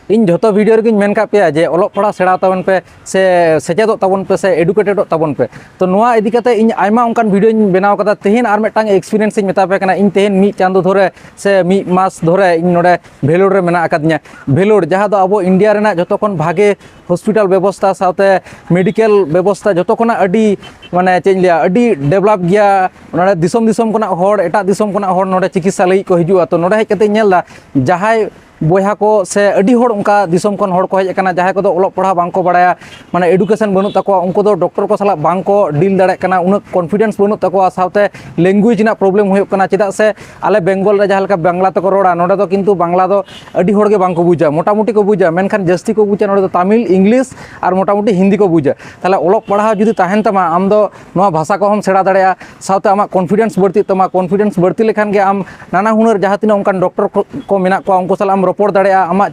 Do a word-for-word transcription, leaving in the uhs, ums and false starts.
ᱤᱧ ᱡᱷᱚᱛᱚ ᱵᱷᱤᱰᱤᱭᱳ ᱨᱮᱜᱮᱧ ᱢᱮᱱ ᱠᱟᱜ ᱯᱮᱭᱟ ᱡᱮ ᱚᱞᱚᱜ ᱯᱟᱲᱦᱟᱣ ᱥᱮᱬᱟ ᱛᱟᱵᱚᱱ ᱯᱮ, ᱥᱮ ᱥᱮᱪᱮᱫᱚᱜ ᱛᱟᱵᱚᱱ ᱯᱮ, ᱥᱮ ᱮᱰᱩᱠᱮᱴᱮᱰᱚᱜ ᱛᱟᱵᱚᱱ ᱯᱮ᱾ ᱛᱚ ᱱᱚᱣᱟ ᱤᱫᱤ ᱠᱟᱛᱮ ᱤᱧ ᱟᱭᱢᱟ ᱚᱱᱠᱟᱱ ᱵᱷᱤᱰᱤᱭᱳᱧ ᱵᱮᱱᱟᱣ ᱠᱟᱫᱟ᱾ ᱛᱮᱦᱮᱧ ᱟᱨ ᱢᱤᱫᱴᱟᱝ ᱮᱠᱥᱯᱤᱨᱤᱭᱮᱱᱥ ᱤᱧ ᱢᱮᱛᱟ ᱯᱮ ᱠᱟᱱᱟ᱾ ᱤᱧ ᱛᱮᱦᱮᱧ ᱢᱤᱫ ᱪᱟᱸᱫᱳ ᱫᱷᱚᱨᱮ ᱥᱮ ᱢᱤᱫ ᱢᱟᱥ ᱫᱷᱚᱨᱮ ᱤᱧ ᱱᱚᱰᱮ ᱵᱷᱮᱞᱳᱨ ᱨᱮ ᱢᱮᱱᱟᱜ ᱟᱠᱟᱫᱤᱧᱟ᱾ ᱵᱷᱮᱞᱳᱨ, ᱡᱟᱦᱟᱸ ᱫᱚ ᱟᱵᱚ ᱤᱱᱰᱤᱭᱟ ᱨᱮᱱᱟᱜ ᱡᱷᱚᱛᱚ ᱠᱷᱚᱱ ᱵᱷᱟᱜᱮ ᱦᱚᱥᱯᱤᱴᱟᱞ ᱵᱮᱵᱚᱥᱛᱷᱟ ᱥᱟᱶᱛᱮ ᱢᱮᱰᱤᱠᱮᱞ ᱵᱮᱵᱚᱥᱛᱷᱟ ᱡᱷᱚᱛᱚ ᱠᱷᱚᱱᱟᱜ ᱟᱹᱰᱤ, ᱢᱟᱱᱮ ᱪᱮᱫ ᱤᱧ ᱞᱟᱹᱭᱟ, ᱟᱹᱰᱤ ᱰᱮᱵᱷᱞᱚᱯ ᱜᱮᱭᱟ᱾ ᱱᱚᱰᱮ ᱫᱤᱥᱚᱢ ᱫᱤᱥᱚᱢ ᱠᱷᱚᱱᱟᱜ ᱦᱚᱲ, ᱮᱴᱟᱜ ᱫᱤᱥᱚᱢ ᱠᱷᱚᱱᱟᱜ ᱦᱚᱲ ᱱᱚᱰᱮ ᱪᱤᱠᱤᱛᱥᱟ ᱞᱟᱹᱜᱤᱫ ᱠᱚ ᱦᱤᱡᱩᱜᱼᱟ᱾ ᱛᱚ ᱱᱚᱰᱮ ᱦᱮᱡ ᱠᱟᱛᱮ ᱤᱧ ᱧᱮᱞ ᱮᱫᱟ, ᱡᱟᱦᱟᱸᱭ ᱵᱚᱭᱦᱟ ᱠᱚ ᱥᱮ ᱟᱹᱰᱤ ᱦᱚᱲ ᱚᱱᱠᱟ ᱫᱤᱥᱚᱢ ᱠᱷᱚᱱ ᱦᱚᱲ ᱠᱚ ᱦᱮᱡ ᱟᱠᱟᱱᱟ, ᱡᱟᱦᱟᱸᱭ ᱠᱚᱫᱚ ᱚᱞᱚᱜ ᱯᱟᱲᱦᱟᱣ ᱵᱟᱝ ᱠᱚ ᱵᱟᱲᱟᱭᱟ, ᱢᱟᱱᱮ ᱮᱰᱩᱠᱮᱥᱚᱱ ᱵᱟᱹᱱᱩᱜ ᱛᱟᱠᱚᱣᱟ, ᱩᱱᱠᱩ ᱫᱚ ᱰᱚᱠᱴᱚᱨ ᱠᱚ ᱥᱟᱞᱟᱜ ᱵᱟᱝ ᱠᱚ ᱰᱤᱞ ᱫᱟᱲᱮᱭᱟᱜ ᱠᱟᱱᱟ, ᱩᱱᱟᱹᱜ ᱠᱚᱱᱯᱷᱤᱰᱮᱱᱥ ᱵᱟᱹᱱᱩᱜ ᱛᱟᱠᱚᱣᱟ, ᱥᱟᱶᱛᱮ ᱞᱮᱝᱜᱩᱭᱮᱡᱽ ᱨᱮᱱᱟᱜ ᱯᱨᱚᱵᱞᱮᱢ ᱦᱩᱭᱩᱜ ᱠᱟᱱᱟ᱾ ᱪᱮᱫᱟᱜ ᱥᱮ ᱟᱞᱮ ᱵᱮᱝᱜᱚᱞ ᱨᱮ ᱡᱟᱦᱟᱸ ᱞᱮᱠᱟ ᱵᱟᱝᱞᱟ ᱛᱮᱠᱚ ᱨᱚᱲᱟ, ᱱᱚᱰᱮ ᱫᱚ ᱠᱤᱱᱛᱩ ᱵᱟᱝᱞᱟ ᱫᱚ ᱟᱹᱰᱤ ᱦᱚᱲ ᱜᱮ ᱵᱟᱝ ᱠᱚ ᱵᱩᱡᱟ, ᱢᱚᱴᱟᱢᱩᱴᱤ ᱠᱚ ᱵᱩᱡᱟ, ᱢᱮᱱᱠᱷᱟᱱ ᱡᱟᱹᱥᱛᱤ ᱠᱚ ᱵᱩᱡᱟ ᱱᱚᱰᱮ ᱫᱚ ᱛᱟᱢᱤᱞ, ᱤᱝᱞᱤᱥ ᱟᱨ ᱢᱚᱴᱟᱢᱩᱴᱤ ᱦᱤᱱᱫᱤ ᱠᱚ ᱵᱩᱡᱟ᱾ ᱛᱟᱦᱚᱞᱮ ᱚᱞᱚᱜ ᱯᱟᱲᱦᱟᱣ ᱡᱩᱫᱤ ᱛᱟᱦᱮᱱ ᱛᱟᱢᱟ, ᱟᱢ ᱫᱚ ᱱᱚᱣᱟ ᱵᱷᱟᱥᱟ ᱠᱚᱦᱚᱸᱢ ᱥᱮᱬᱟ ᱫᱟᱲᱮᱭᱟᱜᱼᱟ, ᱥᱟᱶᱛᱮ ᱟᱢᱟᱜ ᱠᱚᱱᱯᱷᱤᱰᱮᱱᱥ ᱵᱟᱹᱲᱛᱤᱜ ᱛᱟᱢᱟ᱾ ᱠᱚᱱᱯᱷᱤᱰᱮᱱᱥ ᱵᱟᱹᱲᱛᱤ ᱞᱮᱠᱷᱟᱱ ᱜᱮ ᱟᱢ ᱱᱟᱱᱟ ᱦᱩᱱᱟᱹᱨ ᱡᱟᱦᱟᱸ ᱛᱤᱱᱟᱹᱜ ᱚᱱᱠᱟᱱ ᱰᱚᱠᱴᱚᱨ ᱠᱚ, ᱠᱚ ᱢᱮᱱᱟᱜ ᱠᱚᱣᱟ, ᱩᱱᱠᱩ ᱥᱟᱞᱟᱜ ᱮᱢ ᱨᱚᱯᱚᱲ ᱫᱟᱲᱮᱭᱟᱜᱼᱟ, ᱟᱢᱟᱜ